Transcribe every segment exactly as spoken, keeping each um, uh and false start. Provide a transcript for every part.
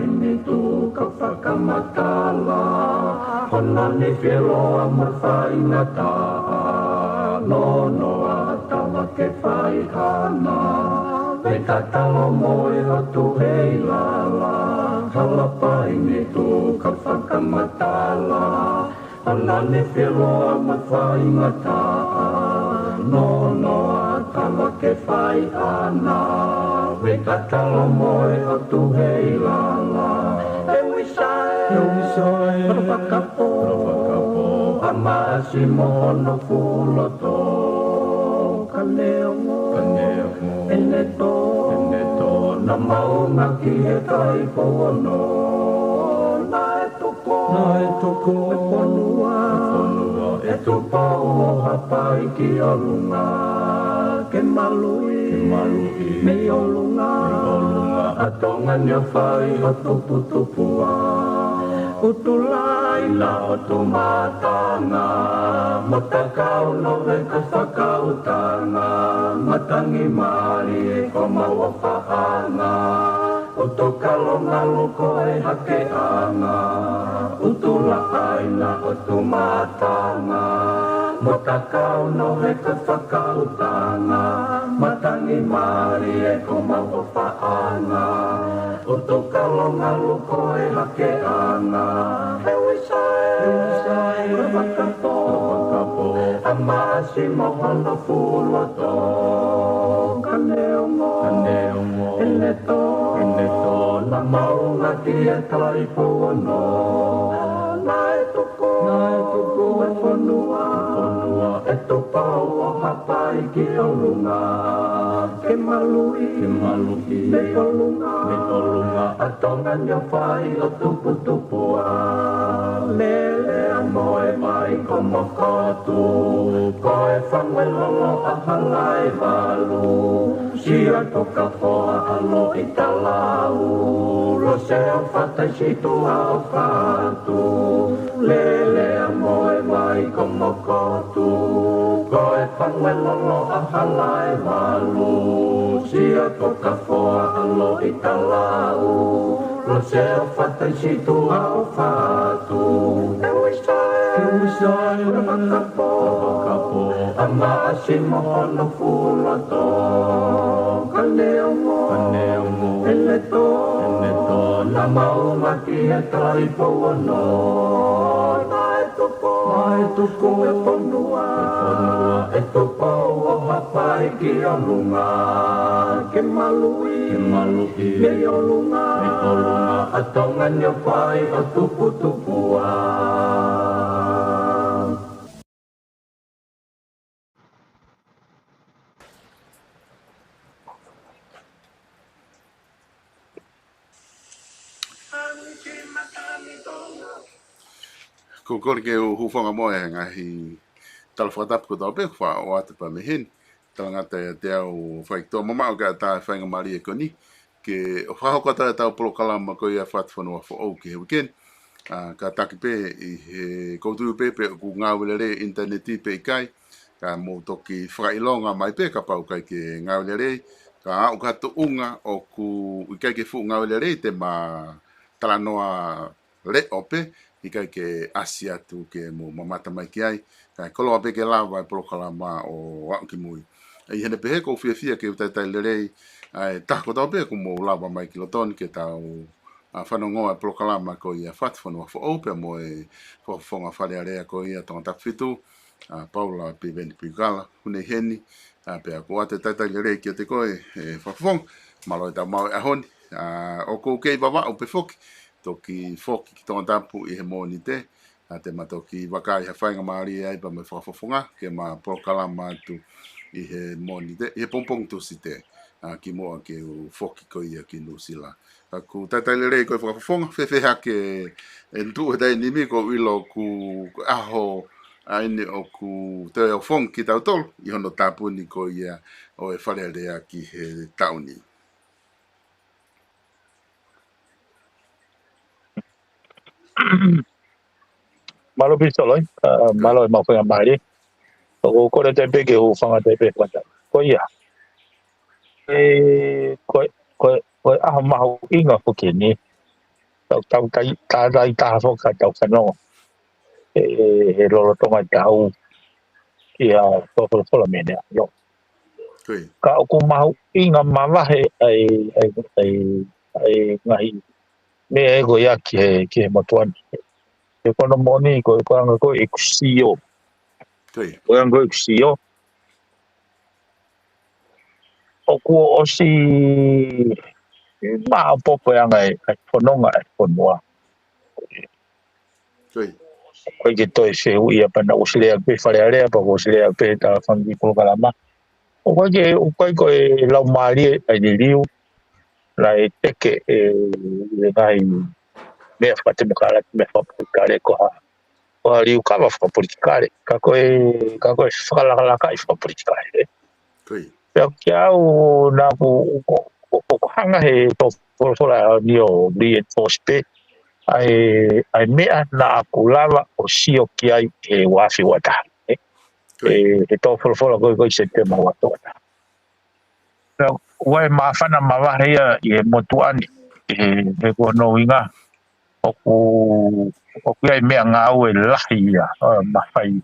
Ni tuʻu ka fakamatala, hono nifi ʻe loa mo faingataʻa, nonoa tava ke fai ʻana, vei tatalo mo e ʻotu hei lala, hala pai ni tuʻu ka fakamatala, hono nifi ʻe loa mo faingataʻa, nonoa tava ke fai ʻana, vei tatalo mo e ʻotu hei lala. E uisae, e uisae, kolo fakapō, kolo fakapō, ʻa Maʻasi mo hono fuʻu loto. Ka neongo, ka neongo, ʻene tō, ʻene tō, naʻa mau ngaki he kai pouono. Naʻe tuku, naʻe tuku, e fonua, e fonua, ʻe Tupou ʻo Haʻapai ki ʻolunga. Ke maluʻi, ke maluʻi, mei ʻolunga, mei ʻolunga, ʻa Tonga ni ʻo fai ʻo tuputupu ʻa. ʻUtulai na ʻotu mātanga, mo takau no veka fakautanga, matangi mālie ko mau ʻofaʻanga. ʻUtu kalo ngalu ko e hakeʻanga, ʻutu laʻaina ʻotu mātanga, mo takau no veka fakautanga, matangi mālie ko mau ʻofaʻanga, ʻutu kalo ngalu ko e hakeʻanga. He uisae, he uisae, kolo fakapō, kolo fakapō, ʻa Maʻasi mo hono fuʻu loto. Ka neongo, ka neongo, ʻene tō, ʻene tō, naʻa mau ngaki he kai pouono. Naʻe tuku, naʻe tuku, e fonua, e fonua, ʻe Tupou ʻo Haʻapai ki ʻolunga. Ke maluʻi, ke maluʻi, mei ʻolunga, mei ʻolunga, ʻa Tonga ni ʻo fai ʻo tuputupu ʻa. Lele ʻa Moe mai ko Mokotu, ko e fangu ʻe lolo ʻa Halaevalu. Sia ko Kafoa ʻa Loʻitalau, Lose ʻo Fataisitū ʻa ʻOfatu. Lele ʻa Moe mai ko Mokotu, ko e fangu ʻe lolo ʻa Halaevalu. Sia ko Kafoa ʻa Loʻitalau, Lose ʻo Fataisitū ʻa ʻOfatu. E uisae, e uisae, kolo fakapō, kolo fakapō, ʻa Maʻasi mo hono fuʻu loto. Ka neongo, ka neongo, ʻene tō, ʻene tō, naʻa mau ngaki he kai pouono. Naʻe tuku, naʻe tuku, e fonua, e fonua, ʻe Tupou ʻo Haʻapai ki ʻolunga. Ke maluʻi, ke maluʻi, mei ʻolunga, mei ʻolunga, ʻa Tonga ni ʻo fai ʻo tuputupu ʻa. Ko e kole ke u hūfanga mo e ngaahi tala fakatapu kotoa pē, ʻoku faʻa ʻoatu pē mei heni. Talangata ʻiate au ʻo fai ki tuʻa mamaʻo ke ʻatā e faingamālie ko eni, ke ʻo fakahoko atu ʻetau polokalama ko ia Fatufonua Foʻou ki he uike ni. ʻA, kātaki pē ʻi he ʻoku ou tui pē pe ʻoku ngāue lelei e ʻinitaneti pe ʻikai, ka mou toki fakaʻilonga mai pē kapau ʻikai ke ngāue lelei, ka aʻu ki ha tuʻunga ʻoku ʻikai ke fuʻu ngāue lelei te ma talanoa leʻo pē, ʻikai ke ʻasi atu ke mou mamata mai ki ai, kae koloa pē ke lava e polokalama ʻo aʻu ki mui. ʻI heʻene pehē ʻoku ou fiefia ke u talitali lelei ʻa e taha kotoa pē ʻoku mou lava mai ki loto ni ke tau, ʻa, fanongoa e polokalama ko ia Fatufonua Foʻou pea mo e fakafofonga Fale Alea ko ia Tongatapu fitu, ʻa, Paula Piveni Piukala, ʻoku ne ʻi heni, ʻa, pea ʻoku ou ʻoatu e talitali lelei kiate koe, e fakafofonga, mālō e tau maʻu e ʻaho ni, ʻa, ʻoku ou kei Vavaʻu pē foki, toki foki ki Tongatapu ʻi he Mōnite, ʻa, te ma toki vakai ha faingamālie ai pea mo e fakafofonga, ke ma polokalama atu ʻi he Mōnite, ʻi he pongipongi Tūsite, ʻa, kimuʻa ke u foki ko ia ki Nuʻusila. ʻOku ou talitali lelei koe fakafofonga, fēfē hake e tuʻu he taimi ni, ʻoku ou ʻilo ʻoku ʻaho ʻa eni ʻoku toe ʻofongi kitautolu ʻi hono tāpuni ko ia ʻo e Fale Alea ki he taʻu ni. Mālō Pisitolo, ʻa, mālō e maʻu faingamālie. ʻOku ou kole atu pē ke u hūfanga atu pē fakatapu. Ko ia. E, ko, ko, ko e ʻaho mahuʻinga foki eni. tau tau tai tā tai taha foki ka tau fanongo he lolotonga e taʻu ia tō folofola mene alo. Ka ʻoku mahuʻinga mavahe ai ai ai ai ngahi meʻa e ko ia ki he ki he motuʻa ni. He ko hono moʻoni ko e ko anga ko e kusio. Ko e anga ko e kusio. ʻOku ʻosi maʻopoʻopo e anga e fononga e fonua. ʻOku ʻikai ke toe fehuʻia pea na ʻosi lea pē Fale Alea pea ʻosi lea pē ta fangi polokalama. ʻOku ʻikai ke ʻoku ʻikai ko e laumālie ai liliu. Naʻe teke e ngaahi meʻa fakatemokalati meʻa fakapolitikale ko ha ko ha liukava fakapolitikale ka ko e ka ko e fakalakalakaʻi fakapolitikale. Pea kia au naʻa ku ʻoku hanga he tō folofola ni ʻo reinforce pē ʻa e ʻa e meʻa naʻa ku lava ʻo sio ki ai he uafi uataha. He tō folofola ko e ko e Sepitema uataha. Pea ʻoku ʻi ai e māfana mavahe ia ʻi he motuʻa ni he he ko hono ʻuhinga ʻoku ʻoku ʻi ai e meʻangāue lahi ia mafai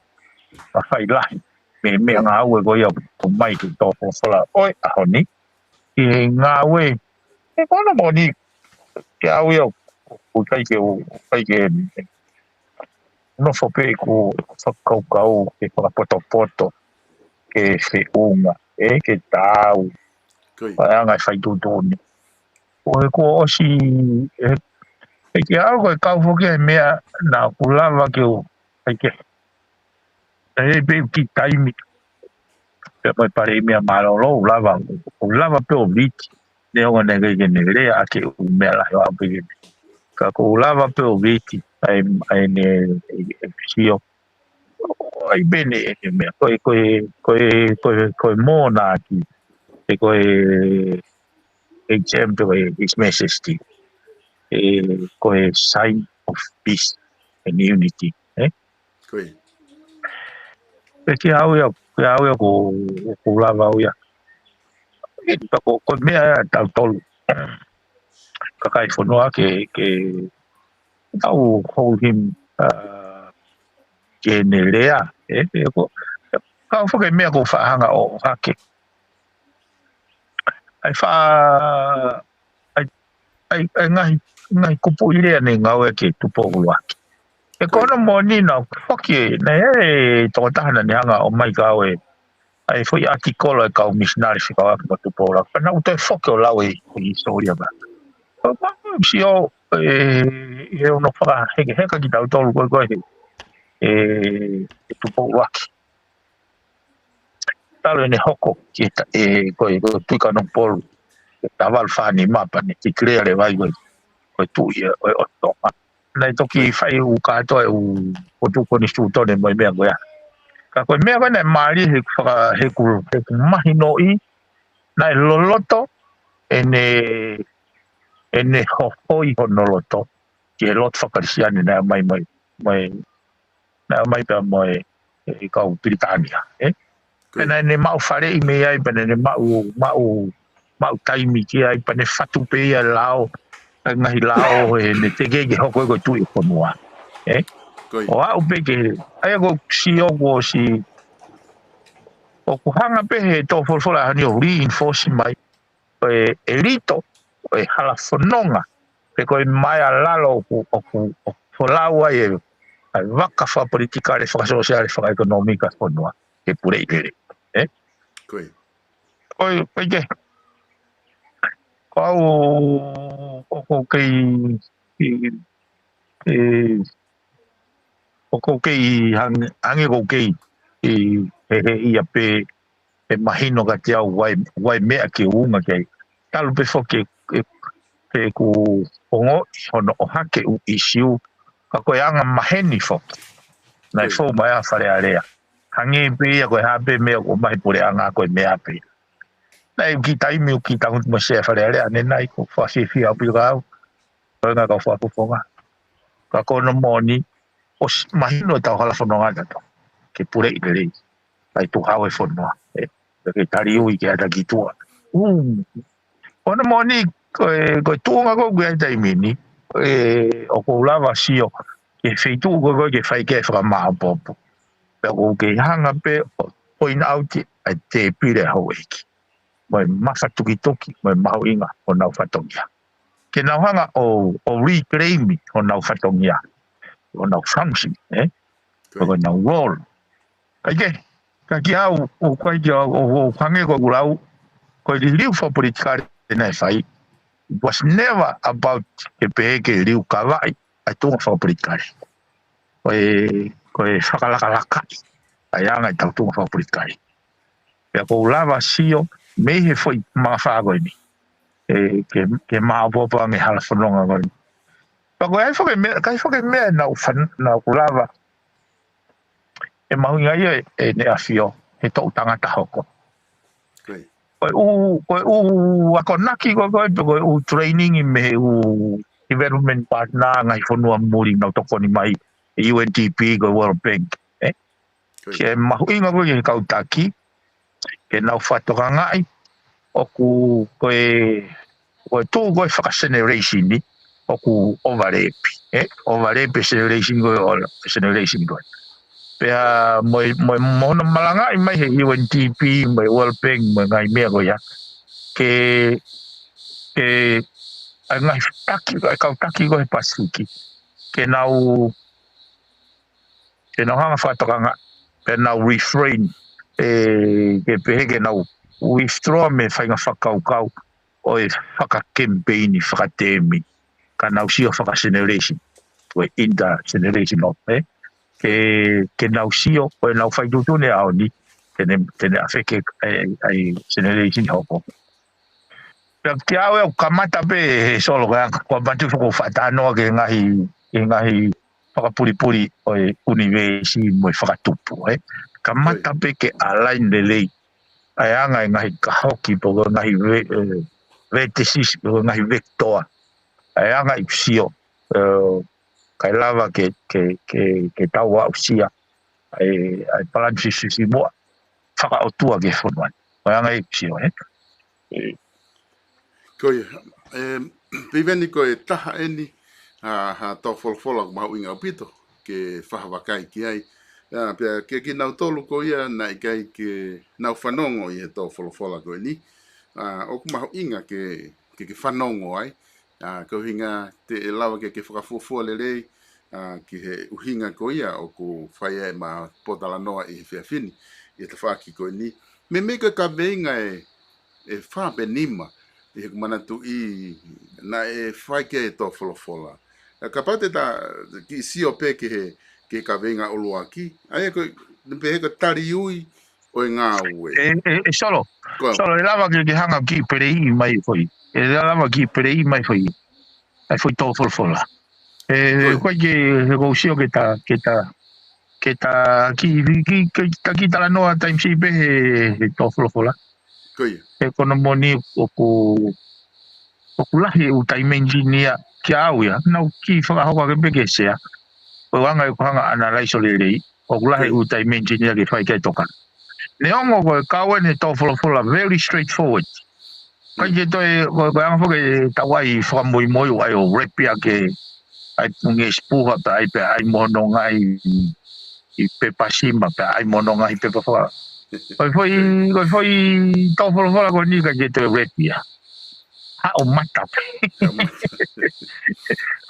mafai lahi mei he meʻangāue ko ia ʻoku mai ke tō folofola ʻo e ʻaho ni. ʻI he ngāue he ko hono moʻoni ke au ia ʻoku ʻikai ke ʻoku ʻikai ke nofo pē ʻeku fakakaukau ke fakapotopoto ke feʻunga ʻe ke taau ʻa e anga e faituʻutuʻuni. Ko e kuo ʻosi ʻe ke au ko e kau foki e meʻa naʻa ku lava ke u ʻai ke ʻai pē u ki taimi pea mo e pale i meʻa mālōlō u lava u lava pē ʻo viti. Neongo ne ke ke ne lea ake u meʻa lahi o au pē ke ne ka ko u lava pē ʻo viti ʻai ʻai ne e sio ʻai pē ne e meʻa ko e ko e ko e ko e ko e mō nā ki e ko e H M pe ko e His Majesty e ko e sign of peace and unity. Pe ke au ia ke au ia ko ko lava au ia. Ka ko ko meʻa ia tautolu kakai fonua ke ke tau hold him ke ne lea e ko kau fake meʻa ko faʻahanga ʻo hake. ʻAi fa ʻai ʻai ʻai ngahi ngahi kupu i lea ne ngāue ke tupu ʻuluaki. E ko hono moʻoni naʻa ku foki e naʻe ʻi ai e tokotaha naʻa ne hanga ʻo mai ka au e ʻai foʻi ʻatikolo e kau misinale fekauʻaki mo tupu ʻuluaki pea naʻa ku toe foki ʻo lau e i sōlia ka. Ko e pa sio e e ono fakahekeheka kitautolu ko e ko e e tupu ʻuluaki. Talu ʻene hoko ki he ta e ko e ko e Tuʻi Kanokupolu. Tavalu fānima pea ne declare leva ai ko e ko e tuʻi ʻo e ʻOtu Tonga. Naʻe toki fai ʻū kātoa e ʻū ko e tuʻi konisitūtone mo e meʻa ko ia. Ka ko e meʻa ko ē naʻe mālie he faka he ku he ku mahinoʻi naʻe loloto ʻene ʻene hohoi hono loto ki he lotu faka-Kalisitiane naʻe mai mai mai naʻe mai pea mo e e kau Pilitānia ē. Pea naʻe ne maʻu faleʻi mei ai pea naʻe ne maʻu maʻu maʻu taimi ki ai pea ne fatu pē ia lao e ngaahi lao he ne teke ke hoko ko e tuʻi ʻo e fonua ē. ʻO aʻu pē ke ʻai ko si ʻoku ʻosi ʻoku hanga pē he tō folofola hani ʻo reinforce mai ʻo e ʻelito ʻo e hala fononga pe ko e maea lalo ʻoku ʻoku ʻoku folau ai e ʻa e vaka fakapolitikale fakasōsiale fakaʻekonōmika fonua ke puleʻi lelei ē. Ko e ko e ke ko au ʻoku ou kei ʻoku ou kei hangē hangē ʻoku ou kei ʻi he he ia pē ʻe mahino kiate au ʻa e ʻa e meʻa ke u unga ki ai. Talu pē foki ʻe ʻe ʻeku ongoʻi hono ʻohake ʻū ʻisiū ka ko e anga maheni foki. Naʻe fou mai ʻa Fale Alea hangē pē ia ko e hā pē meʻa ʻoku ʻomai puleʻanga ko e meʻa pē. Naʻe u ki taimi u ki tangutu mo Sea Fale Alea ne nai ko fakafiefia ʻaupito ka au. Ko e ngaahi kau fakafofonga ka ko hono moʻoni ʻosi mahino e tau hala fononga tato ke puleʻi lelei. Kai tuhau e fonua ē. Pea ke tali ui ke ata ki tuʻa. Ū. Ko hono moʻoni ko e ko e tuʻunga ko ē ʻoku ʻi ai taimi ni ʻe, ʻoku ou lava sio ki he feituʻu ko ē ke fai ki ai e fakamaʻopoʻopo. Pea ʻoku ou kei hanga pē ʻo point out ʻa e tēpile ʻa houʻeiki mo e mafatukituki mo e mahuʻinga ʻo honau fatongia. Ke nau hanga ʻo, ʻo reclaim honau fatongia, honau function, ē? Ko honau role. Kae kehe, ka kiate au, ʻoku ʻikai ke, ʻo, ʻo, ʻo hangē ko ʻeku lau, ko e liliu fakapolitikale naʻe fai, it was never about ke pehē ke liukavaʻi ʻa e tuʻunga fakapolitikale. Ko e, ko e fakalakalakaʻi ʻa e anga ʻetau tuʻunga fakapolitikale. Pea ʻoku ou lava sio mei he foʻi mafā ko eni, ē, ke, ke maʻopoʻopo ange hala fononga ko eni. Pea ko e hā foki e meʻa, ka hā foki e meʻa naʻa ku fan-, naʻa ku lava ʻe mahuʻinga ai ʻe, ʻEne ʻAfio he toʻu tangata hoko. Ko e ʻū, ko e ʻū akonaki ko ē, ko e, pe ko e ʻū training mei he ʻū development partner ngaahi fonua muli naʻa nau tokoni mai, ʻa e U N D P, ko e World Bank, ē? Ke mahuʻinga ko ē ki he kau taki, ke nau fakatokangaʻi ʻoku, ko e, ko e tuʻu ko ē fakageneration ni, ʻoku overlap, ē? Overlap e generation ko ē, ʻo e generation ko ē. Pea mo e, mo e, mo hono malangaʻi mai he U N D P, mo e World Bank, mo e ngaahi meʻa ko ia. Ke, ke, ʻa e ngaahi taki, ʻa e kau taki ko ē he Pasifiki. Ke nau, ke nau hanga fakatokangaʻi, ke nau refrain, ē, ke pehē ke nau withdraw mei he faʻahinga fakakaukau ʻo e fakakemipeini, fakatemi, ka nau sio fakageneration, ko e intergenerational, ē? Ke, ke nau sio, ko ʻenau fai tuʻutuʻuni ʻaho ni, te ne, te ne affect e, e, e generation hoko. Pea kiate au ʻoku kamata pē he Solo, ko e anga, ko e matu foko fata noa ki he ngaahi, ki he ngaahi fakapulipuli ʻo e ʻunivēsi mo e fakatupu, ē? Kamata pē ke align lelei ʻa e anga e ngaahi kahoki, pe ko e ngaahi ve-, ē, vertices, pe ko e ngaahi vector. ʻA e anga ʻeku sio, ē, kae lava ke, ke, ke, ke tau aʻusia ʻa e, ʻa e palani fisifisimuʻa fakaʻotua ki he fonua ni. Ko e anga ʻeku sio, ē? Ko ia, ē, Piveni, ko e taha eni ha, ha tō folofola ʻoku mahuʻinga ʻaupito ke fakavakai ki ai. ʻA, pea kiate kinautolu ko ia naʻe ʻikai ke nau fanongo ʻi he tō folofola ko eni, ʻa, ʻoku mahuʻinga ke, ke, ke fanongo ai. ʻA, ko e ʻuhinga te ke lava ke, ke fakafuofua lelei, ʻa, ki he ʻuhinga ko ia ʻoku fai ai ʻema pōtalanoa ʻi he efiafi ni, ʻi he tafaʻaki ko eni. Meimei ko e kaveinga ʻe, ʻe fā pe nima, ʻi heʻeku manatuʻi naʻe fai ki ai e tō folofola. ʻA, kapau te ta kiʻi sio pē ki he, ki he kaveinga ʻuluaki, ʻa ia ko e, pehē ko e taliui ʻo e ngāue. Ē, ē, ē, Solo. Ko. Solo, ʻe lava ke, ke hanga ki peleiʻi mai foʻi. ʻE lava ki peleiʻi mai foʻi. ʻA e foʻi tō folofola. Ē, ko ia. Ko e ke, he ʻoku ou sio ke ta, ke ta, ke ta kiʻi, kiʻi, ke ta kiʻi talanoa taimi siʻi pē he, he tō folofola. Ko ia. He ko hono moʻoni ʻoku, ʻoku lahi e ʻū dimension ia kiate au ia. Naʻa ku kiʻi fakahoko ake pē ke share. Ko e anga ʻeku hanga ʻo analyze ʻo lelei. ʻOku lahi e ʻū dimension ia ke fai ki ai e tokanga. Neongo ko e kau eni e tō folofola very straightforward. ʻIkai ke toe, ko, ko e anga foki ʻetau ʻai fakamoimoi ʻo ʻai ʻo wrap ia ke ʻai punge sipuha pea ʻai pē ʻai mo hono ngaahi pepa sima pea ʻai mo hono ngaahi pepa faka. Ko e foʻi, ko e foʻi tō folofola ko eni ʻikai ke toe wrap ia. Haʻu mata pē. Haʻu mata.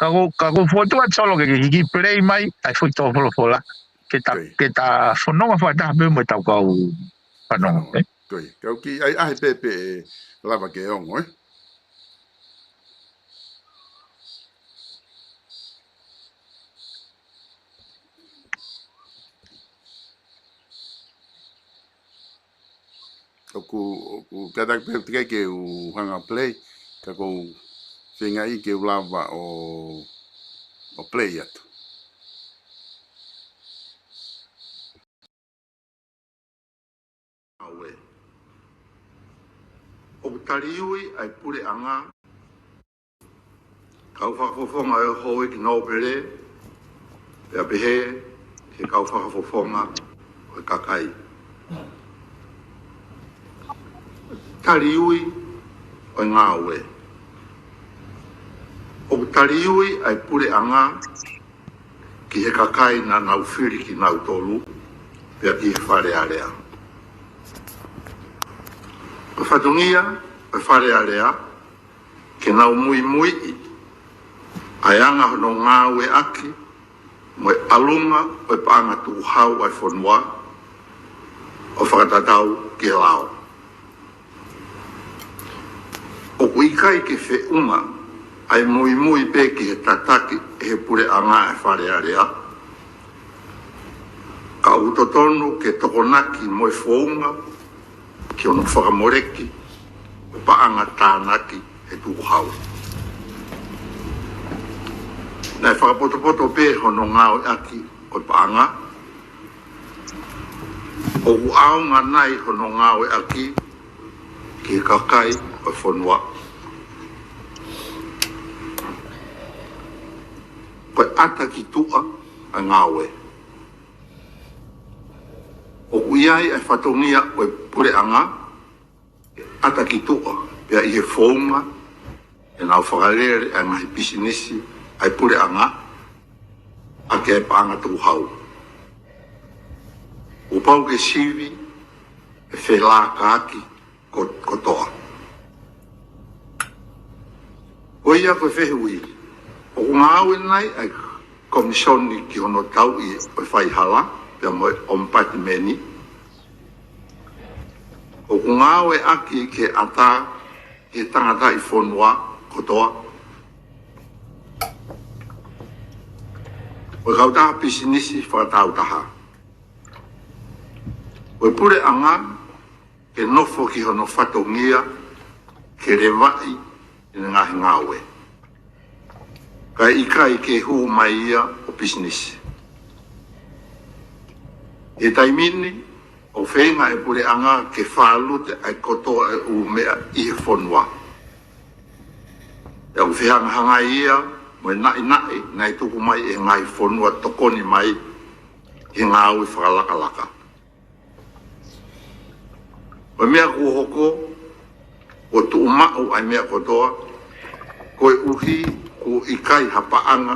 Ka ʻoku, ka ʻoku ou fokotuʻu atu Solo ke, ke kiʻi play mai ʻa e foʻi tō folofola. Ke ta, ke ta fononga fakataha pē mo ʻetau kau fanongo, ē? Ko ia, kau kiʻi ʻai, ʻai pē pē ʻe lava ke ongo, ē? ʻOku, ʻoku kātaki pē teʻeki ai ke u hanga play, ka ʻoku ou feingaʻi ke u lava ʻo, ʻo play atu. Ngāue. ʻOku taliui ʻa e puleʻanga, kau fakafofonga ʻo e houʻeiki nōpele, pea pehē ki he kau fakafofonga ʻo e kakai. Taliui ʻo e ngāue. ʻOku Taliui ʻa e puleʻanga ki he kakai naʻa nau fili kinautolu pea ki he Fale Alea. Ko e fatongia ʻo e Fale Alea ke nau muimuiʻi ʻa e anga hono ngāueʻaki mo e ʻalunga ʻo e paʻanga tukuhau ʻa e fonua ʻo fakatatau ki he lao. ʻOku ʻikai ke feʻunga ʻa e muimui pē ki he tataki ʻe he puleʻanga ʻa e Fale Alea, ka ʻoku totonu ke tokonaki mo e founga ki hono fakamoleki ʻo e paʻanga tānaki he tukuhau. Naʻe fakapotopoto pē hono ngāueʻaki ʻo e paʻanga. ʻOku ʻaonga nai hono ngāueʻaki ki he kakai ʻo e fonua? Ko e ʻata ki tuʻa ʻa e ngāue. ʻOku ʻi ai ʻa e fatongia ʻo e puleʻanga ʻata ki tuʻa pea ʻi he founga ʻenau fakalele ʻa e ngaahi pisinisi ʻa e puleʻanga ʻaki ʻa e paʻanga tukuhau. Kuo pau ke sivi e felākaaki ko- kotoa. Ko ia ko e fehuʻi, ʻoku ngāue nai ʻa e Komisoni ki hono tauʻi ʻo e Faihala pea mo e ʻOmipatimeni? ʻOku ngāueʻaki ke ʻatā ki he tangataʻi fonua kotoa ʻo e kautaha pisinisi fakatāutaha ʻo e puleʻanga ke nofo ki hono fatongia ke levaʻi ʻene ngaahi ngāue, kae ʻikai ke hū mai ia ʻo pisinisi. ʻI he taimi ni, ʻoku feinga e puleʻanga ke fālute ʻa e kotoa e ʻū meʻa ʻi he fonua. Pea ʻoku fehangahangai ia mo e naʻinaʻi naʻe tuku mai ʻe he ngaahi fonua tokoni mai he ngāue fakalakalaka. Ko e meʻa kuo hoko, kuo tuʻumaʻu ʻa e meʻa kotoa, koeʻuhi kuo ʻikai ha paʻanga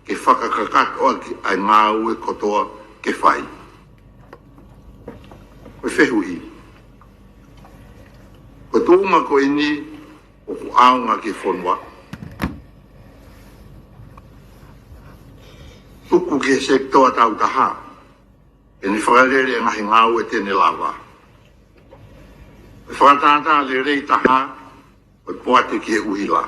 ke fakakakato ʻaki ʻa e ngāue kotoa ke fai. Ko e fehuʻi, ko e tuʻunga ko eni ʻoku ʻaonga ki he fonua? Tuku ki he sekitoa tautaha ʻene fakalele e ngaahi ngāue te ne lava. Ko e fakatātā lelei taha ko e poate ki he ʻuhila,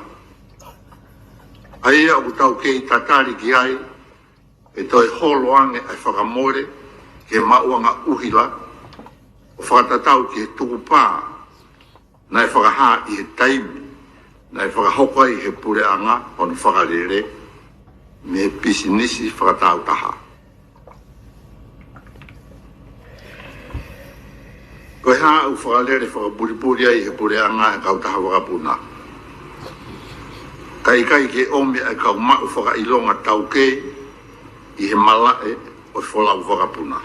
ʻa ia ʻoku tau kei tatali ki ai, ke toe holo ange ʻa e fakamole ki he maʻuʻanga ʻuhila ʻo fakatatau ki he tukupā naʻe fakahā ʻi he taimi naʻe fakahoko ai ʻe he puleʻanga hono fakalele mei he pisinisi fakatāutaha. Ko e hā ʻoku fakalele fakapulipuli ai ʻe he puleʻanga e kautaha vakapuna, kae ʻikai ke ʻomi ʻa e kau maʻu fakaʻilonga taukei ʻi he malaʻe ʻo e folau vakapuna?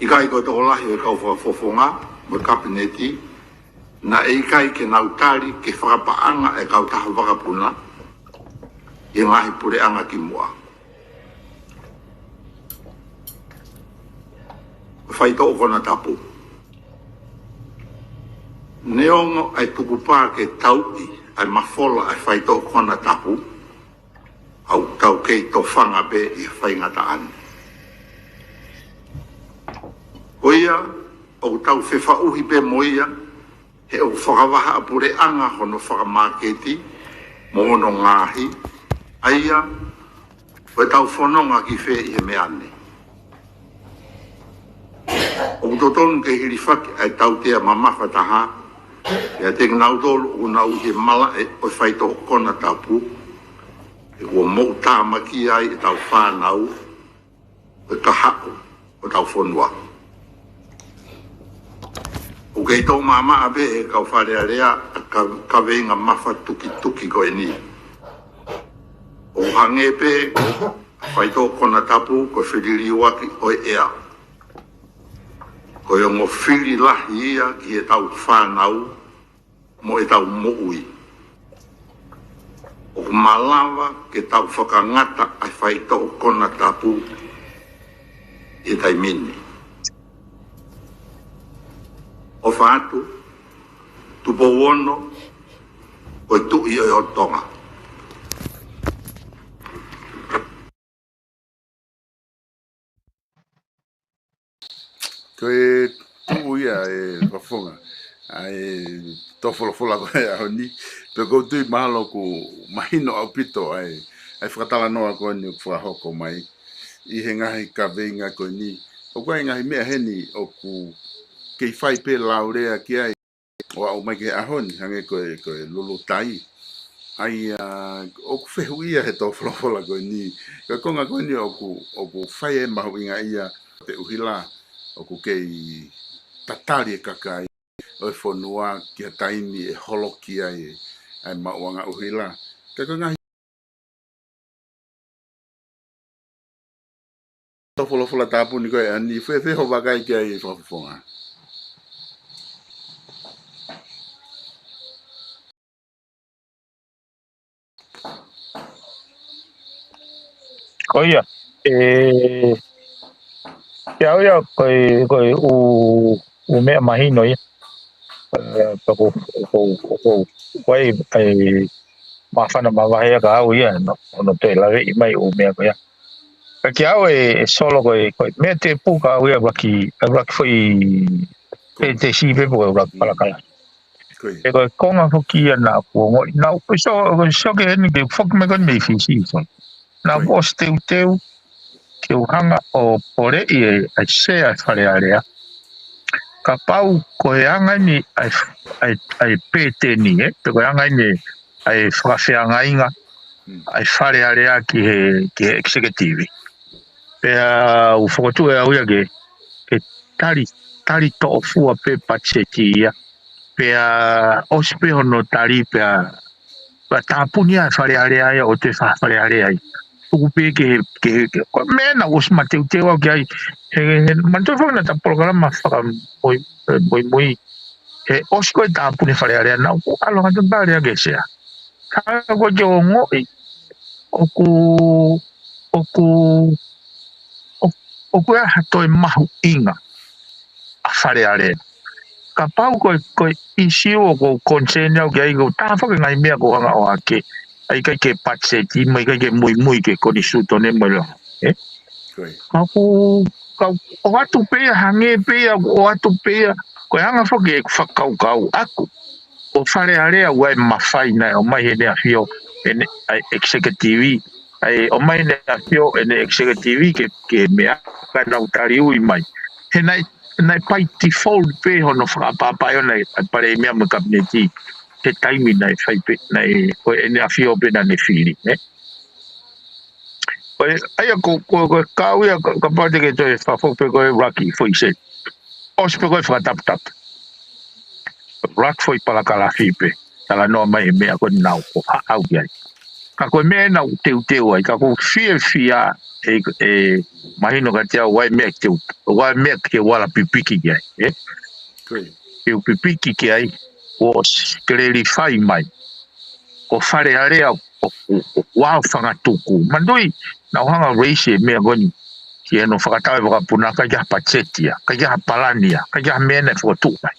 ʻIkai ko e tokolahi ʻo e kau fakafofonga mo e Kapineti naʻe ʻikai ke nau tali ke fakapaʻanga e kautaha vakapuna ʻi he ngaahi puleʻanga kimuʻa? Ko e faitoʻo konatapu. Neongo ʻa e tukupā ke tauʻi ʻa e mafola ʻa e faitoʻo konatapu, ʻoku tau kei tofanga pē ʻi he faingataʻa ni. Ko ia, ʻoku tau fefaʻuhi pē mo ia, he ʻoku fakavahaʻapuleʻanga hono fakamāketi mo hono ngaahi, ʻa ia ko ʻetau fononga ki fē ʻi he meʻa ni? ʻOku totonu ke hilifaki ʻa e tautea mamafa taha kiate kinautolu ʻoku nau ʻi he malaʻe ʻo e faitoʻo konatapu, he kuo moʻutāmaki ai ʻetau fānau, ʻo e kahaʻu ʻo ʻetau fonua. ʻOku kei tō maʻamaʻa pē ʻe he kau Fale Alea ʻa e ka- kaveinga mafatukituki ko eni. ʻOku hangē pē ʻa e faitoʻo konatapu ko e feliliuaki ʻo e ʻea. Ko e ongo fili lahi ia ki heʻetau fānau, mo ʻetau moʻui. ʻOku malava ke tau fakangata ʻa e faitoʻo konatapu ʻi he taimi ni. ʻOfa atu, Tupou Ono, ko e Tuʻi ʻo Tonga. Ko e tuʻu ia ʻe Fakafofonga ʻa e tō folofola ko e ʻaho ni. Pea ʻoku ou tui mahalo ʻoku mahino ʻaupito ʻa e, ʻa e fakatalanoa ko eni ʻoku fakahoko mai ʻi he ngaahi kaveinga ko eni. ʻOku ʻi ai e ngaahi meʻa heni ʻoku kei fai pē laulea ki ai ʻo aʻu mai ki he ʻaho ni, hangē ko e, ko e lulutai. ʻA ia, ʻoku fehuʻia he tō folofola ko eni. Ko e konga ko eni ʻoku, ʻoku fai e mahuʻinga ia, koeʻuhi lā ʻoku kei tatali e kakai ʻo e fonua ki ha taimi ʻe holoki ai ʻa e maʻuʻanga ʻuhila. Ka ko e ngaahi tō folofola tāpuni ko ē, ʻa eni, fēfē hoʻo vakai ki ai, Fakafofonga? Ko ia, ʻe, ia, ia, ko e, ko e ʻū, ʻū meʻa mahino ia. ʻE, pea ko, ko, ko, ko e, ʻe, māfana mavahe ia ka au ia, no, no te laveʻi mai ʻū meʻa ko ia. Ka kiate au ʻe, ʻe Solo ko e, ko e meʻa tēpū ka au ia ʻuluaki, ʻuluaki foʻi, te, te si pe po ʻuluaki palakala. Ko ia. ʻE ko e konga foki ia naʻa ku ongoʻi. Naʻa ku, so, so ke heni ke foki mai ko eni mei Fisi, so. Naʻa ku ʻosi teuteu, ke u hanga ʻo poleʻi e, ʻa e sea e Fale Alea. Kapau ko e anga eni ʻa e, ʻa e, ʻa e pēteni, ē? Pe ko e anga eni ʻa e fakafeangainga, ʻa e Fale Alea ki he, ki he executive. Pea u fokotuʻu ʻe au ia ke, ke tali, tali toʻofua pē patiseti ia. Pea ʻosi pē hono tali pea, pea tāpuni ʻa e Fale Alea ia ʻo te fa Fale Alea ai. Tuku pē ke, ke, ke, ko e meʻa naʻa ku ʻosi mateuteu au ki ai. He, he, manatu foki naʻa ta polokalama faka moi, e, moi, moi. He ʻosi ko e tāpuni Fale Alea naʻa ku ʻalu ʻo ngata pale ake sea. Ka ko e ongoʻi, ʻoku, ʻoku, ʻo-, ʻoku ʻi ai ha toe mahuʻinga ʻa Fale Alea. Kapau ko e, ko e issue ʻoku ou concern au ki ai, ko e taha foki e ngaahi meʻa ʻoku ou hanga ʻo ake, ʻa e ʻikai ke patiseti, mo e ʻikai ke muimui ki he konisitūtone mo e lao. Ē? Ka ʻoku, ka ʻoatu pē ia, hangē pē ia, ʻoatu pē ia, ko e anga foki e fakakaukau ʻaku. ʻO Fale Alea ʻoku ʻi ai e mafai naʻe ʻomai ʻe heʻene ʻafio, ʻene, ʻa e executive, ʻa e ʻomai ʻe heʻene ʻafio, ʻene executive ke, ke meʻa, ka nau tali ui mai. He naʻe, naʻe by default pē hono fakaʻapaʻapa ʻo e, ʻa e Palēmia mo e Kapineti, he taimi naʻe fai pē, naʻe, ko ʻene ʻafio pē naʻa ne fili, ē? Ko e, ʻa ia ko, ko, ko e kau ia, ka, kapau te ke toe fafo pē ko e ʻuluaki foʻi se. ʻOsi pē ko e fakataputapu. ʻUluaki foʻi palakalafi pē. Talanoa mai e meʻa ko eni naʻa ku haʻu ki ai. Ka ko e meʻa naʻa ku teuteu ai, ka ʻoku ou fiefia ē, ʻe mahino kiate au ʻa e meʻa ke teu, ʻa e meʻa ke u ala pipiki ki ai, ē? Ke u pipiki ki ai, ʻosi clarify mai. Ko Fale Alea ʻo, ʻo, ʻo, ʻo aʻu fakatuku. Manatuʻi, naʻa ku hanga ʻo raise e meʻa ko eni. Ki hono fakatau e vakapuna, ʻikai ke ʻi ai ha patiseti ia, ʻikai ke ʻi ai ha palani ia, ʻikai ke ʻi ai ha meʻa naʻe fokotuʻu mai.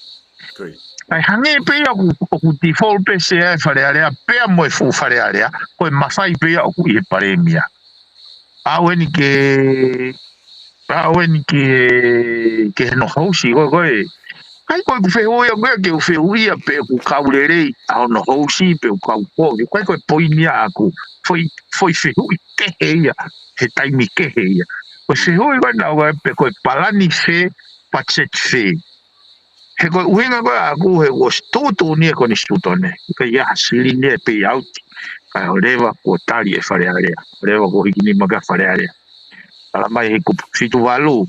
ʻA ia hangē pē ia ʻoku, ʻoku default pē sea e Fale Alea, pea mo e fuʻu Fale Alea, ko e mafai pē ia ʻoku ʻi he Palēmia. ʻAu eni ke, ʻaʻu eni ke, ke hono housi, ko e, ko e. ʻIkai ko ʻeku fehuʻi ia, ko e ke u fehuʻi ia pe ʻoku kau lelei ʻa hono housi, pe ʻoku kau kovi. ʻIkai ko e poini ia ʻaku, foʻi, foʻi fehuʻi kehe ia, he taimi kehe ia. Ko e fehuʻi ko ena ko e pe ko e palani fē, patiseti fē. He ko e ʻuhinga ko ē ʻaku he ʻosi tuʻutuʻuni e konisitūtone. ʻIkai ha silini ʻe pay out. Kae ʻoua leva kuo tali e Fale Alea. ʻOua leva kuo hiki nima ki he Fale Alea. Tala mai he kupu fitu valu.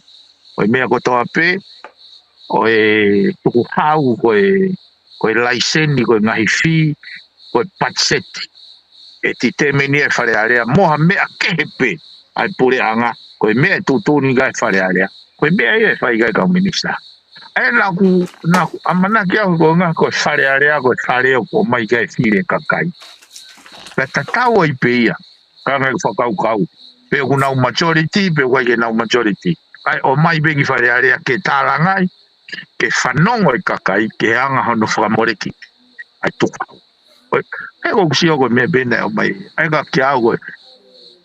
Ko e meʻa kotoa pē. Ko e tukuhau, ko e, ko e laiseni, ko e ngaahi fee, ko e patiseti. ʻE determine e Fale Alea. Mo ha meʻa kehe pē. ʻA e puleʻanga. Ko e meʻa ʻe tuʻutuʻuni ki ai e Fale Alea. Ko e meʻa ia ʻe fai ki ai e kau minisitā. ʻE naʻa ku, naʻa ku ʻamanaki au ko e ngaahi ko e Fale Alea, ko e fale ʻoku ʻomai ki ai e fili ʻa e kakai. Pea tatau ai pē ia, ka ngai fakakaukau. Pe ʻoku nau majority, pe ʻoku ʻikai ke nau majority. ʻAi ʻomai pē ki Fale Alea ke tālangaʻi, ke fanongo e kakai, ke anga hono fakamoleki ʻa e tukau. ʻOi, he ʻoku ou sio ko e meʻa pē naʻe ʻomai. ʻAi ka kia au ko e.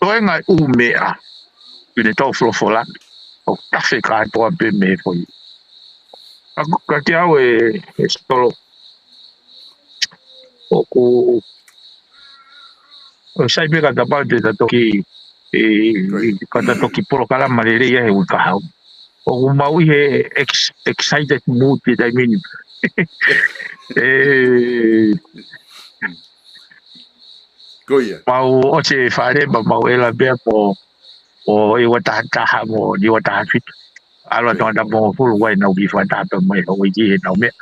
Toe ngaahi ʻū meʻa. Pine tau folofola. ʻO tafe kātoa pē mei he foʻi. Ka, ka kia au ʻe, ʻe Solo. ʻOku, ʻo sai pē ka tapau te ta toki, ʻe, ka ta toki polokalama lelei ia he uike kahaʻu. ʻOku mau ʻi he ex-, excited mood he taimi ni. ʻE, Ko ia. Mau ʻosi e fale, ma mau ʻela pea mo, ʻo ʻi ua taha taha mo, ʻi ua taha fitu. ʻAlu atu ʻa Tongatapu mo Hongofulu, ʻoku ʻi ai nau ki fakataha pē mai, ʻo ʻi he nau meʻa.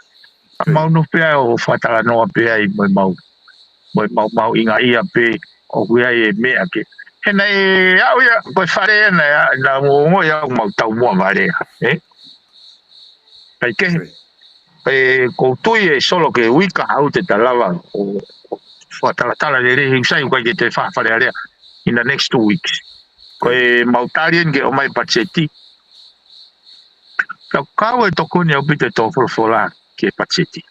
Ka mau nofo pē ʻo fakatalanoa pē ai mo e mau. Mo e mau, mau inga ia pē, ʻoku ʻi ai e meʻa ke. He naʻe aʻu ia, ko e fale ia naʻe, naʻa mo ongo ia ʻoku mau taumuʻa vale, ē? Kai ke, ʻe, ʻoku ou tui ʻe Solo ke uike kahaʻu te ta lava ʻo, ʻo fakatalatala lelei he ʻoku sai ʻoku ʻikai ke toe fai ha Fale Alea in the next two weeks. Ko e mau tali eni ke ʻomai patiseti. Ka kau e tokoni ʻaupito e tō folofola ki he patiseti.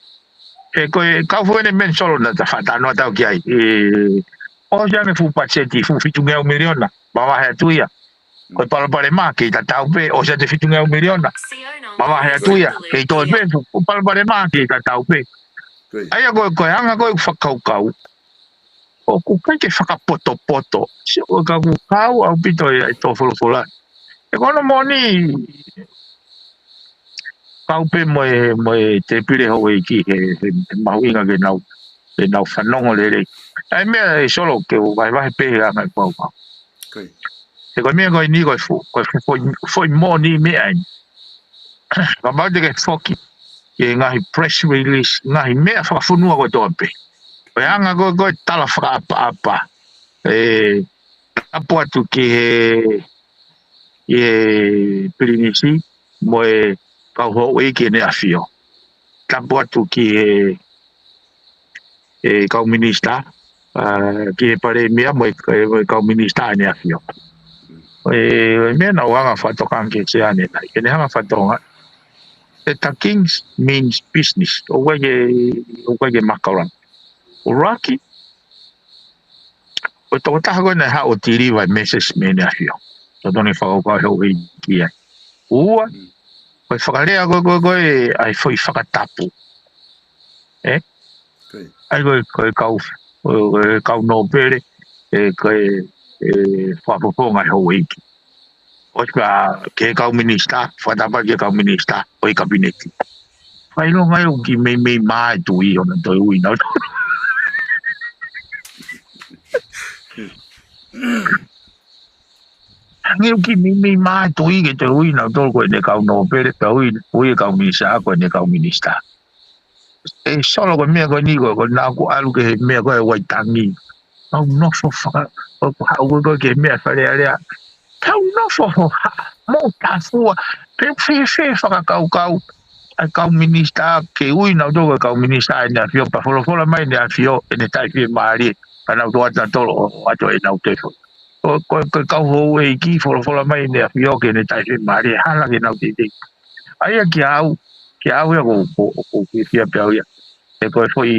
ʻE ko e kau foʻi eni meʻa Solo naʻa ta fakatalanoa atu ki ai. ʻE, ʻosi ange fuʻu patiseti, fuʻu fitungeau miliona, mavahe atu ia. Ko e palopalema kei tatau pē, ʻosi atu e fitungeau miliona. Mavahe atu ia, kei toe pē, fuʻu palopalema kei tatau pē. Ko ia. ʻAi ia ko e, ko e anga ko e fakakaukau. ʻOku ʻikai ke fakapotopoto. Sio ko e ka ʻoku kau ʻaupito ia e tō folofola. ʻE ko hono moʻoni kau pē mo e, mo e tēpile houʻeiki he, he, he mahuʻinga ke nau, ke nau fanongo lelei. ʻAi meʻa ʻe Solo ke u vahevahe pē he anga e kau kau. Ko ia. He ko e meʻa ko eni ko e fuʻu, ko e fuʻu, foʻi, foʻi moʻoni meʻa eni. Kapau te ke foki, ki he ngaahi press release, ngaahi meʻa fakafonua kotoa pē. Ko e anga ko e, ko e tala fakaʻapaʻapa. ʻE, tapu atu ki he, ki he Pilinisi, mo e kau houʻeiki ʻEne ʻAfio. Tapu atu ki he, e kau minisitā, ʻa, ki he palēmia mo e, mo e kau minisitā ʻEne ʻAfio. ʻE, ʻe meʻa naʻa ku hanga fakatokanga ki he sea ʻanenai, ke ne hanga fakatokanga. The King's means business. ʻOku ʻikai ke, ʻoku ʻikai ke makauranga. ʻUluaki, ko e tokotaha ko ē naʻe haʻu ʻo tiliva e message mei ʻEne ʻAfio. Totonu ke fakakaukau e houʻeiki ai. Ua, ko e fakalea ko ē, ko e, ko e, ʻa e foʻi fakatapu. Ē? Ko ia. ʻAi ko e, ko e kau, ko e, ko e kau nōpele, ē, ko e, ē, fakafofonga e houʻeiki. ʻOsi pē ki he kau minisitā, fakatapu ki he kau minisitā, ʻo e kapineti. Fakaʻilonga ʻoku kiʻi meimei mā e tuʻi ʻo na toe ui nautolu. Hangē ʻoku kiʻi meimei mā e tuʻi ke toe ui nautolu ko ʻene kau nōpele, pea ui, ui e kau minisitā ko ʻene kau minisitā. ʻE Solo ko e meʻa ko eni ko, ko naʻa ku ʻalu ki he meʻa ko ē Waitangi. Mau nofo faka, ko, ko haʻu ko ē ki he meʻa Fale Alea. Kau nofo hohaʻa, mou tafua, pe fēfē fakakaukau ʻa e kau minisitā ke ui nautolu ko e kau minisitā ʻEne ʻAfio, pea folofola mai ʻEne ʻAfio, ʻene taʻefiemālie, ka nau toe ʻatu nautolu ʻo, ʻo ʻatu ʻenau tefo. Ko, ko, ko e kau houʻeiki folofola mai ʻEne ʻAfio ke ne taʻefiemālie, hala ke nau teitei. ʻAi ia kia au, kia au ia ko, ko, ko, ko fiefia pē au ia. He ko e foʻi,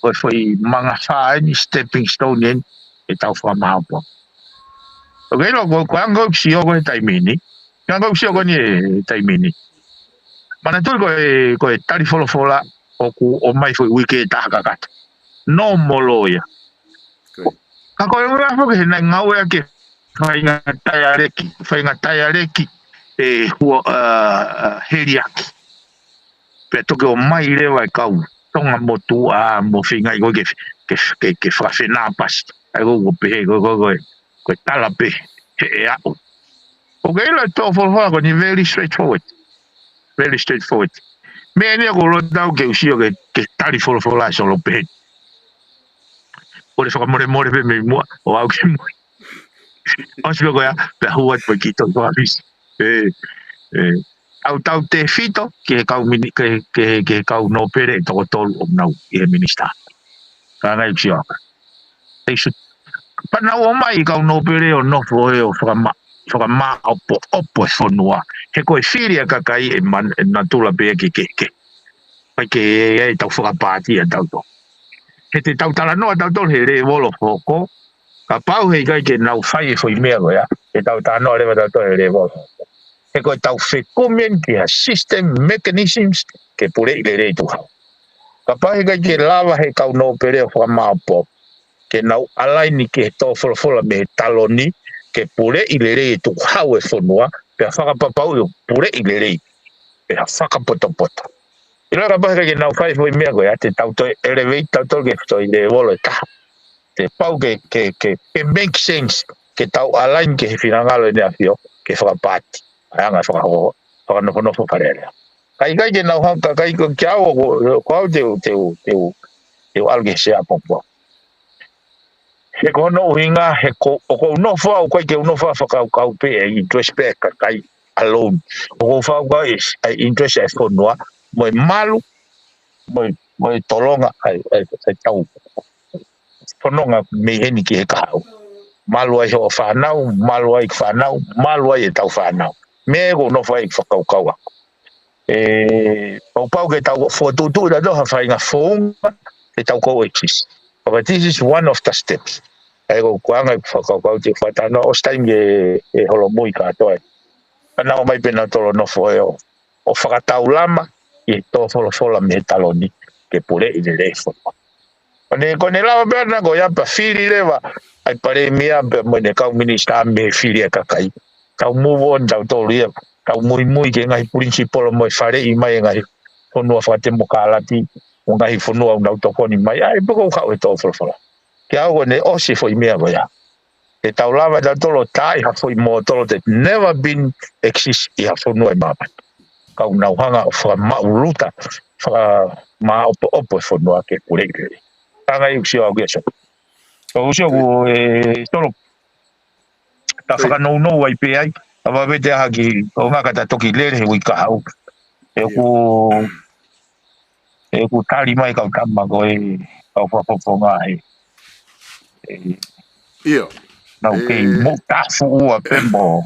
ko e foʻi manga fā eni, stepping stone eni, ʻetau fakamahaopoanga. ʻOku ʻilo ko, ko e anga ʻeku sio ko ē he taimi ni, ko e anga ʻeku sio ko eni he taimi ni. Manatuʻi ko e, ko e tali folofola ʻoku ʻomai foʻi uike ʻe taha kakato. Nōmolo ia. Ko ia. Ka ko e ʻuhinga foki he naʻe ngāueʻaki e faʻahinga taialeki, faʻahinga taialeki ʻe hua, ʻa, ʻa, heliaki. Pea toki ʻomai leva e kau Tonga motuʻa mo feingaʻi ko ē ke, ke, ke, ke fakafenāpasi. ʻAi ko ē ʻoku pehē ko, ko, ko, ko e tala pē he ʻe aʻu. ʻOku ke ʻilo e tō folofola ko eni very straightforward. Very straightforward. Meʻa eni ʻoku ou loto au ke u sio ke, ke tali folofola ʻe Solo pehē. ʻOku ou fakamolemole pē mei muʻa, ʻo aʻu ki mui. ʻOsi pē ko ia, pea hua atu pē ki toki fakafisi. Ē, ē. ʻoku tautefito ki he kau mini-, ki he, ki he, ki he kau nōpele ʻe toko tolu ʻoku nau ʻi he minisitā. Ka ngai ʻoku sio aka. They should. Pea nau ōmai kau nōpele ʻo nofo ʻo fakama-, fakamaʻopoʻopo e fonua. He ko e fili ʻa e kakai ʻe man-, ʻe natula pē ke, ke, ke. Pai ke ʻe, ʻe tau fakapaati ʻa tautolu. He te tau talanoa tautolu he lēvolo foʻou. Kapau he ʻikai ke nau fai e foʻi meʻa ko ia, te tau talanoa leva tautolu he lēvolo foʻou. He ko e tau fekumi eni ki ha system mechanisms ke puleʻi lelei e tukuhau. Kapau he ʻikai ke lava he kau nōpele ʻo fakamaʻopoʻopo ke nau ʻalaini ki he tō folofola mei he taloni ke puleʻi lelei e tukuhau e fonua, pea fakapapauʻi ʻoku puleʻi lelei, pea fakapotopoto. ʻIlo kapau he ʻikai ke nau fai e foʻi meʻa ko ia, te tau toe elevate tautolu ke toe lēvolo ʻe taha. Te pau ke, ke, ke, ke make sense, ke tau ʻalaini ki he finangalo ʻEne ʻAfio, ke fakapaati ʻa e anga fakaho-, fakanofonofo Fale Alea. Ka ʻikai ke nau hanga, ka ʻikai ko kia au, ko, ko au te u, te u, te u, te u ʻalu ki he sea pongipongi. He ko hono ʻuhinga, he ko, ʻoku ou nofo au, ʻikai ke u nofo au ʻo fakakaukau pē e interest pē ʻa e kakai alone. ʻOku ou fakakaukau e, e interest ʻa e fonua, mo e malu, mo e, mo e tolonga ʻa e, ʻa e, ʻa e tau fononga mei heni ki he kahaʻu. Malu ai hoʻo fānau, malu ai e fānau, malu ai e tau fānau. Meʻa ʻoku ou nofo ai ʻo fakakaukau ʻaku. ʻE, pau pau ke tau fokotuʻutuʻu ʻe tautolu ha faʻahinga founga ke tau coexist. But this is one of the steps. ʻA ia ko e anga e fakakaukau te u fakatalanoa ʻosi taimi ʻe, ʻe holomui kātoa. Ka nau ōmai pē nautolu ʻo nofo ʻo, ʻo fakataulama ʻi he tō folofola mei he taloni ke puleʻi lelei e fonua. Ko ʻene, ko ʻene lava pē ʻana ko ia pea fili leva ʻa e palēmia pea mo ʻene kau minisitā mei he fili ʻa e kakai. Tau move on tautolu ia, tau muimui ki he ngaahi principle mo e faleʻi mai e ngaahi fonua fakatemokālati, mo e ngaahi fonua ʻoku nau tokoni mai, ʻa ia pē ʻoku ou haʻu he tō folofola. Ke ʻoua ʻe ʻosi e foʻi meʻa ko ia. Te tau lava ʻe tautolu ʻo taaʻi ha foʻi mōtolo that never been exist ʻi ha fonua ʻi māmani. Ka ʻoku nau hanga ʻo fakamaʻuluta, fakamaʻopoʻopo e fonua ke puleʻi lelei. Ka ngai ʻoku sio au ki he sio. Ka ʻoku sio ʻoku, ʻe, solo, ta fakanounou ai pē ai, ka vave te aha ki, ʻo ngā ka ta toki lele he uike kahaʻu. ʻE ʻoku, ʻe ʻoku tali mai kau tama ko e, kau fakafofonga he. ʻE, ʻIo. Nau kei mo tafu ua pē mo.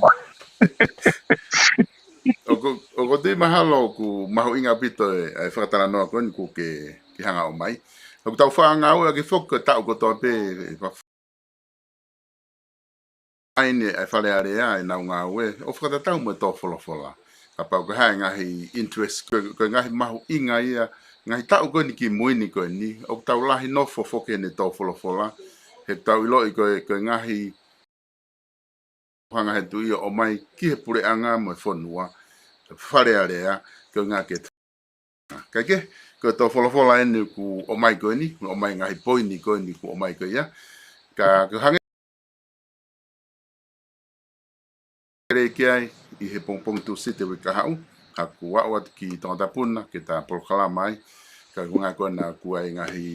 ʻOku, ʻoku ou tui mahalo ʻoku mahuʻinga ʻaupito e, e fakatalanoa ko eni ʻoku ke, ke hanga ʻo ʻomai. ʻOku tau faʻa ngāueʻaki foki ko e taʻu kotoa pē, e fa-, ʻa eni ʻa e Fale Alea ʻenau ngāue, ʻo fakatatau mo e tō folofola. Kapau ko e hā e ngaahi interest, ko e, ko e ngaahi mahuʻinga ia, ngaahi taʻu ko eni ki mui ni ko eni, ʻoku tau lahi nofo foki ʻene tō folofola, he tau ʻiloʻi ko e, ko e ngaahi hanga he tuʻi ʻo ʻomai ki he puleʻanga mo e fonua, Fale Alea, ko e ngā ke Kae kehe, ko e tō folofola eni ʻoku ʻomai ko eni, ʻoku ʻomai ngaahi poini ko eni ʻoku ʻomai ko ia. Ka, ka hangē lelei ki ai ʻi he pongipongi Tūsite uike kahaʻu, ʻa ʻoku aʻu atu ki Tongatapu na, ke ta polokalama ai, ka ko e ngaahi ko ena ʻoku ʻi ai ngaahi,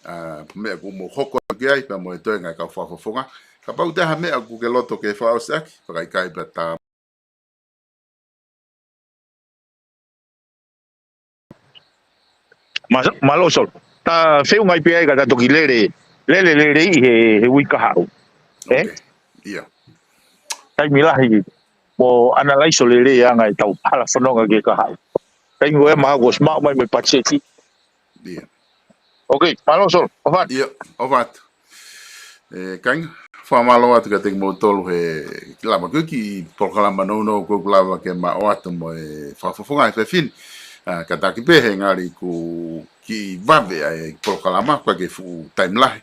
ʻa, meʻa ʻoku mou hoko atu ki ai, pea mo e toe ngaahi kau fakafofonga. Kapau te ha meʻa ʻoku ke loto ke fakaʻosi ʻaki, fakaʻikaiʻi pea ta Ma-, mālō Solo. Ta feʻunga ai pē ai ka ta toki lele, lele, lele ʻi he, he uike kahaʻu. ʻE? ʻIo. Taimi lahi, mo analyze lelei anga e tau hala fononga ki he kahaʻu. Taimi ko ē mahalo kuo ʻosi maʻu mai mo e patiseti. ʻIo. ʻOkei, mālō Solo. ʻOfa atu. ʻIo, ʻofa atu. ʻE, kāinga, fakamālō atu kiate kimoutolu he lava ko ē kiʻi polokalama nounou ko ē ʻoku lava ke ma ʻoatu mo e fakafofonga he efiafi ni. ʻA, kātaki pē he ngali ʻoku kiʻi vave ʻa e polokalama, ʻoku ʻikai ke fuʻu taimi lahi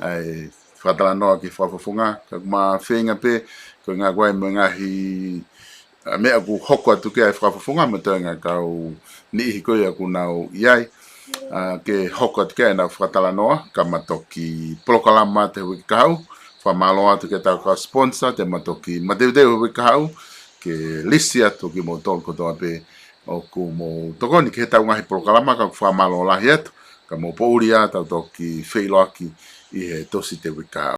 ʻa e fakatalanoa ki he fakafofonga, ka ʻoku ma feinga pē, ko e ngaahi ko ē mo e ngaahi ʻa, meʻa ʻoku hoko atu ki ai e fakafofonga mo e toenga kau niʻihi ko ia ʻoku nau ʻi ai. ʻA, ke hoko atu ki ai ʻenau fakatalanoa, ka ma toki polokalama atu he uike kahaʻu, fakamālō atu ki he tau kau sponsor, te ma toki mateuteu he uike kahaʻu, ke lisi atu kimoutolu kotoa pē ʻoku mou tokoni ki he tau ngaahi polokalama, ka ʻoku fakamālō lahi atu, ka mou poʻuli ā, tau toki feʻiloaki ʻi he Tūsite uike kahaʻu.